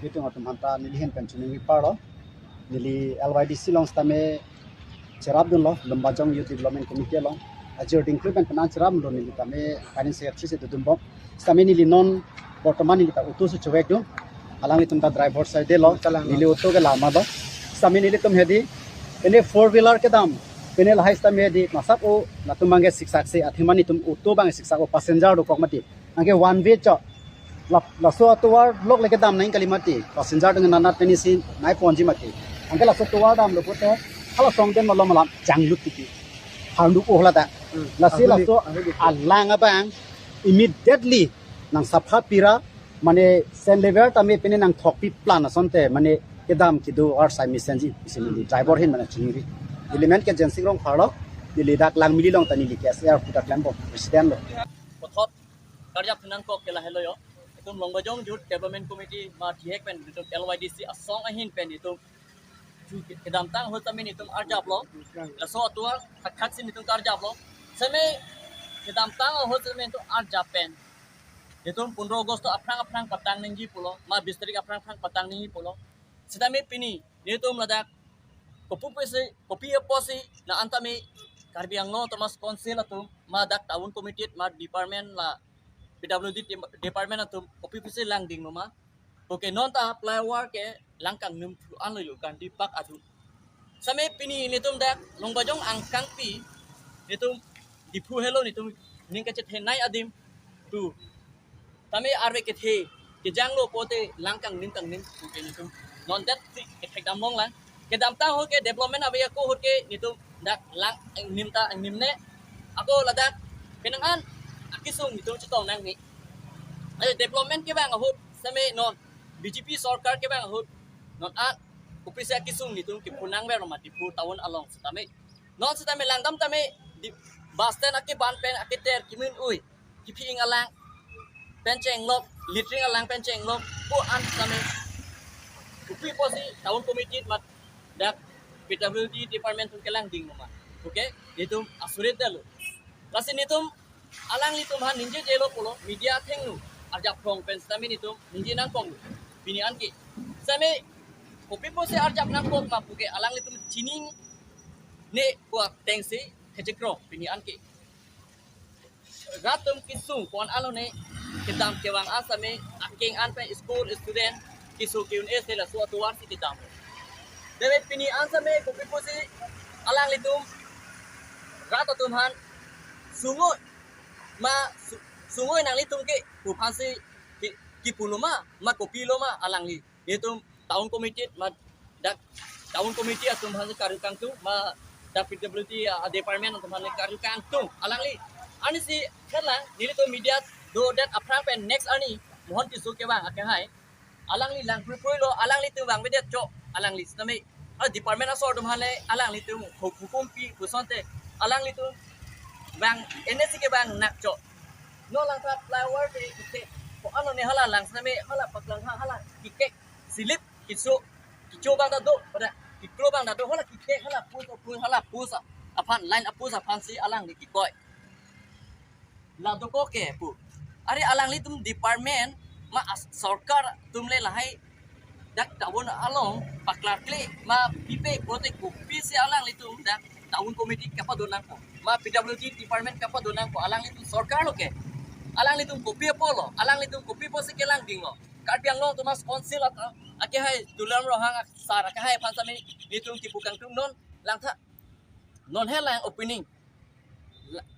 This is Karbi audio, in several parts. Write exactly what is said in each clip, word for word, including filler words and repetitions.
Itum atum aphanta neli ahin pen choningri parlo. Neli L Y D C along sitame cherapdunlo, Lumbajong Youth Development Committee along. Ajir dingklu pen penang cheraplo neli tame kanin secretary si dudumbom. Sitame neli non bortoman neli ta auto si chevekdun. Alanglitum ta driver side lo. Kalang. Neli auto ke lama do. Sitame nelitum hedi. Ini four wheeler kedam. Ini lahai sitame hedi. Masap o latum abangke siksak si athema nelitum auto abang siksak o passenger dokok mati. Anke one way chot. La, laso atovar lok le kedam nangji kali mati. Passenger atum nanat pensi nai ponji mati. Anke laso atovar damlo pulote hala songden malom alam changlut tiki. Hardu oh lata. Hmm. Lasi ahuli, laso ahuli. Alang abang immediately nang sapha pira mane Saint Xavier tame pine nang thokpi plan asonte mane kedam kedo arsai mesenji isi neli driver ahin mane chingri. Neli men ke Jensing Rongphar lo, neli dak Langmili along ta neli K S A R puta klempo president lo. Puthot karjap nangkok ke lahelo yo. Itum Lumbajong Youth Development Committee ma thihek pen itum L Y D C asong ahin pen itum ju kedamtang ahut tame itum arjaplo. Laso atovar thakthak si itum karjaplo. Sitame kedamtang ahut tame itum arjap pen itum pondro August aphrang aphrang patang nangji pulo, ma bis tarik aphrang aphrang patang nangji pulo. Sitame pini itum ladak kopi pusi, kopi apotsi la-an tame Karbi Anglong Autonomous Council atum ma dak town committee ma department la P W D dem-, department atum kopi pusi langdinglo ma. Oke, non ta flyover ke lang kangnim thu anlo yo Gandhi Park adung. Sitame pini itum dak Lumbajong angkangpi itum Diphu helo itum ning kachethenei adim tu. Tame arve kethe kejanglo pulote lang kangnim kangnim oke itum. Non det si kethek damlong lang. Kedamtang ahut ke development ave ako ahut ke itum dak lang angnim ta angnim ne. Ako ladak penang an akesung itum chetong nangji. Eh, development kevang ahut sitame non B J P sorkar kevang ahut non an kopi si akesung itum kepu nangver ma Diphu town along sitame. Non sitame langdam tame di bus stand akeban pen aketer kemin ui. Kepi-ing alang pen chenglok, littering alang pen chenglok, ko an sitame kopi pusi town committee mat dak P W D department atum kelangdinglo ma. Oke, itum asurit detlo. Lasi itum alanglitum aphan ningjejelo pulo, media athengno arjap phrong pen sitame itum ningje nangkoklo pini anke. Sitame kopi pusi arjap nangkok ma puke alanglitum chinine ko atengsi kechekro pini anke. Rat atum kesung pon alone kedam kevang an sitame akeng an pen school student kesung ke-un-e si laso atovar si kedam. Deve pini an sitame kopi pusi alanglitum rat atum aphan sungoi ma su-, sungoi nanglitum ke pu aphansi ke, kepulo ma, ma kopilo ma alangli. Itum town committee ma dak town committee atum aphan karju kangtung ma dak P W D a department atum aphan karju kangtung alangli. Anisi kala nelitum media dodet aphrang pen next arni Mohon Tisso kevang akehai. Alangli lang pui pui lo, alanglitum vangvedet chot alangli sitame. A department asor atum aphan le alanglitum hu-, hukum pi pusonte alanglitum vang N S C kevang nak chot. Non lang ta flyover te ite. Ko ano ne hala lang sitame hala paklang ha hala kikek silip kiso kicho abang ta do pada kiklo abang ta do hala kikek hala pus apus hala pus aphan line apus aphansi alangli kikoi. La dokok ke pu. Are alanglitum department ma as-, sorkar atum le lahai dak town along paklarkle ma pipe pulote kopisi alanglitum dak town committee kapadon nangpo. Ma P W D department kapadon nangpo alanglitum sorkar lo ke. Alanglitum kopi apotlo, alanglitum kopi pusi kelangdinglo. Karbi Anglong Autonomous Council ata akehai Tuliram Ronghang sar akehai aphan sitame itum kipu kangtung non langtha. Non he lang opening. La-,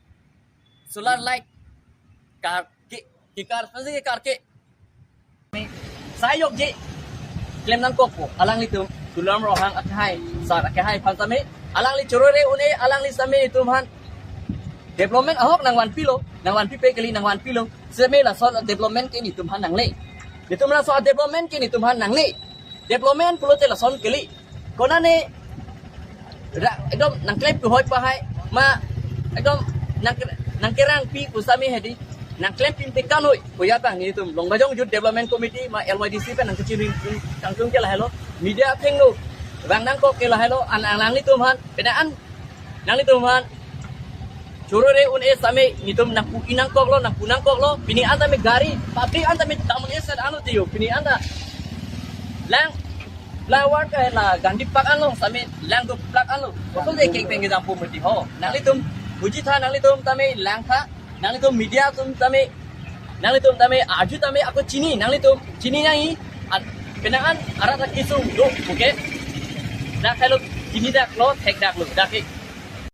solar light karke, kekar, pasi karke. Sai jokje klem nangkokpo, alanglitum Tuliram Ronghang akehai, sar akehai aphan sitame, alangli chorore un-e, alangli sitame itum aphan development ahok nangvanpilo, nangvanpipe kali nangvanpilo, sitame laso development ke itum aphan nangle. Itum laso development ke itum aphan nangle. Development pulote lason kali. Konane ra-, ekdom nangklem kehoi pahai ma ekdom nang, nangkerangpi pu sitame hedi nangklem pim tekan hoi. Ko ya tang itum Lumbajong Youth Development Committee ma L Y D C pen nangkachiri kangtung ke lahelo. Media athengno vang nangkok ke lahelo an, an alanglitum aphan pena an nanglitum aphan chorore un-e sitame itum nangpu-i nangkoklo, nangpu nangkoklo, pini an tame gari, public an tame tamun e set anu tiyo, pini an ta Lang, lang war ke la Gandhi Park anlo, sami lang do plak anlo. Kosonsi kek pen kedam po mati ho. Nanglitum, buji tha nanglitum tame lang tha, nanglitum media atum tame, nanglitum tame, arju tame ako chini, nanglitum chini nangji, at, penang an arat akesung do, okay? Dak helo chini dak lo, thek dak lo, dak ke